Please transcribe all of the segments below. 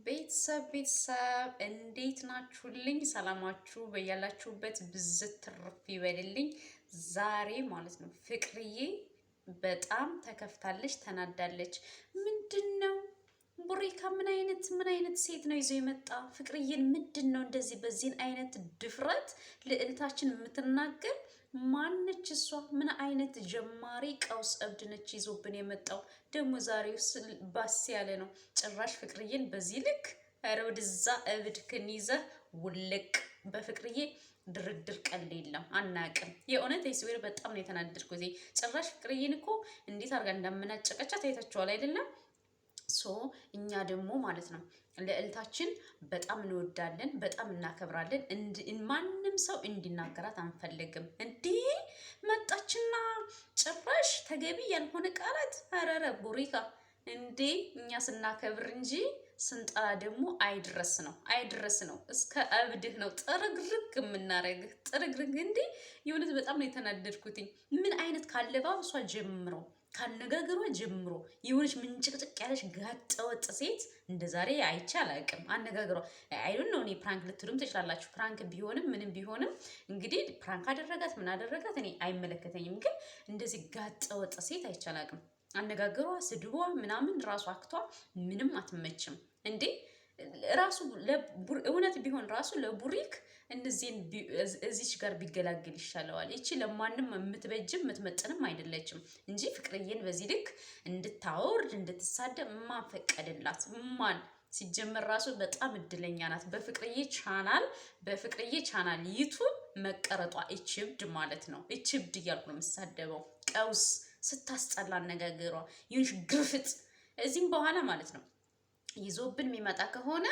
ቤተሰብ ቤተሰብ እንዴት ናችሁልኝ? ሰላማችሁ በያላችሁበት ብዝት ትርፍ ይበልልኝ። ዛሬ ማለት ነው ፍቅርዬ በጣም ተከፍታለች፣ ተናዳለች። ምንድን ነው ቡሪካ ምን አይነት ምን አይነት ሴት ነው ይዞ የመጣ? ፍቅርዬን ምንድን ነው እንደዚህ በዚህን አይነት ድፍረት ልዕልታችን የምትናገር ማነች እሷ? ምን አይነት ጀማሪ ቀውስ እብድ ነች ይዞብን የመጣው? ደግሞ ዛሬው ባስ ያለ ነው። ጭራሽ ፍቅርዬን በዚህ ልክ ኧረ ወደዛ እብድ ክን ይዘህ ውልቅ። በፍቅርዬ ድርድር ቀል የለም አናቅም። የእውነት swear በጣም ነው የተናደድኩት። ጭራሽ ፍቅርዬን እኮ እንዴት አድርጋ እንዳመናጨቀቻት አይታችኋል አይደለም? So እኛ ደግሞ ማለት ነው ልዕልታችን በጣም እንወዳለን፣ በጣም እናከብራለን። ማንም ሰው እንዲናገራት አንፈልግም። እንዲህ መጣችና ጭራሽ ተገቢ ያልሆነ ቃላት አረረ ቡሪካ እንዴ! እኛ ስናከብር እንጂ ስንጠላ ደግሞ አይድረስ ነው አይድረስ ነው። እስከ እብድህ ነው ጥርግርግ የምናረግህ ጥርግርግ። እንዴ የእውነት በጣም ነው የተናደድኩትኝ። ምን አይነት ካለባበሷ ጀምሮ ካነጋገሯ ጀምሮ የሆነች ምንጭቅጭቅ ያለች ጋጠወጥ ሴት እንደ ዛሬ አይቼ አላውቅም። አነጋገሯ አይሉን ነው። እኔ prank ልትሉም ትችላላችሁ። Prank ቢሆንም ምንም ቢሆንም እንግዲህ prank አደረጋት ምን አደረጋት እኔ አይመለከተኝም። ግን እንደዚህ ጋጠወጥ ሴት አይቼ አላውቅም። አነጋገሯ፣ ስድቧ፣ ምናምን ራሱ act ቷ ምንም አትመችም እንዴ ራሱ እውነት ቢሆን ራሱ ለቡሪክ እነዚህን እዚች ጋር ቢገላግል ይሻለዋል። ይቺ ለማንም የምትበጅም የምትመጥንም አይደለችም እንጂ ፍቅርዬን በዚህ ልክ እንድታወርድ እንድትሳደብ ማን ፈቀደላት? ማን ሲጀመር ራሱ በጣም እድለኛ ናት። በፍቅርዬ ቻናል በፍቅርዬ ቻናል ዩቱብ መቀረጧ እችብድ ማለት ነው። እችብድ እያልኩ ነው የምሳደበው። ቀውስ ስታስጠላ አነጋገሯ ይሁንሽ ግርፍጥ እዚህም በኋላ ማለት ነው ይዞብን የሚመጣ ከሆነ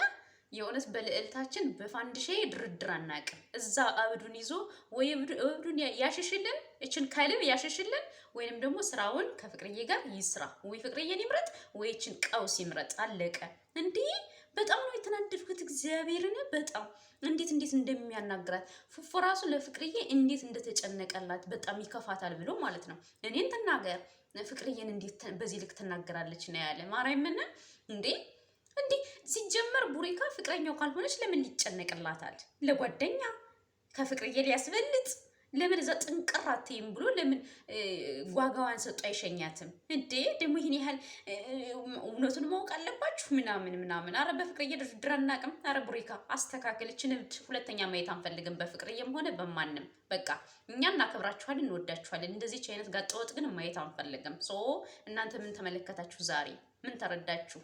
የእውነት በልዕልታችን በፋንድሼ ድርድር አናውቅም። እዛ እብዱን ይዞ ወይ እብዱን ያሸሽልን፣ እችን ከልብ ያሸሽልን፣ ወይንም ደግሞ ስራውን ከፍቅርዬ ጋር ይስራ። ወይ ፍቅርዬን ይምረጥ፣ ወይ እችን ቀውስ ይምረጥ። አለቀ። እንዲህ በጣም ነው የተናደድኩት። እግዚአብሔርን በጣም እንዴት እንዴት እንደሚያናግራት ፉፉ ራሱ ለፍቅርዬ እንዴት እንደተጨነቀላት በጣም ይከፋታል ብሎ ማለት ነው። እኔን ትናገር ፍቅርዬን እንዴት በዚህ ልክ ትናገራለች ነው ያለ። ማርያምን እንዴ እንዲህ ሲጀመር ቡሪካ ፍቅረኛው ካልሆነች ለምን ይጨነቅላታል? ለጓደኛ ከፍቅርዬ ሊያስበልጥ ለምን እዛ ጥንቅር አትይም ብሎ ለምን ዋጋዋን ሰጡ አይሸኛትም እንዴ? ደግሞ ይህን ያህል እውነቱን ማወቅ አለባችሁ ምናምን ምናምን። አረ በፍቅርዬ ድርድር አናውቅም። አረ ቡሪካ አስተካክል። እችን እብድ ሁለተኛ ማየት አንፈልግም፣ በፍቅርዬም ሆነ በማንም። በቃ እኛ እናከብራችኋለን፣ እንወዳችኋለን። እንደዚች አይነት ጋጠወጥ ግን ማየት አንፈልግም። So እናንተ ምን ተመለከታችሁ ዛሬ? ምን ተረዳችሁ?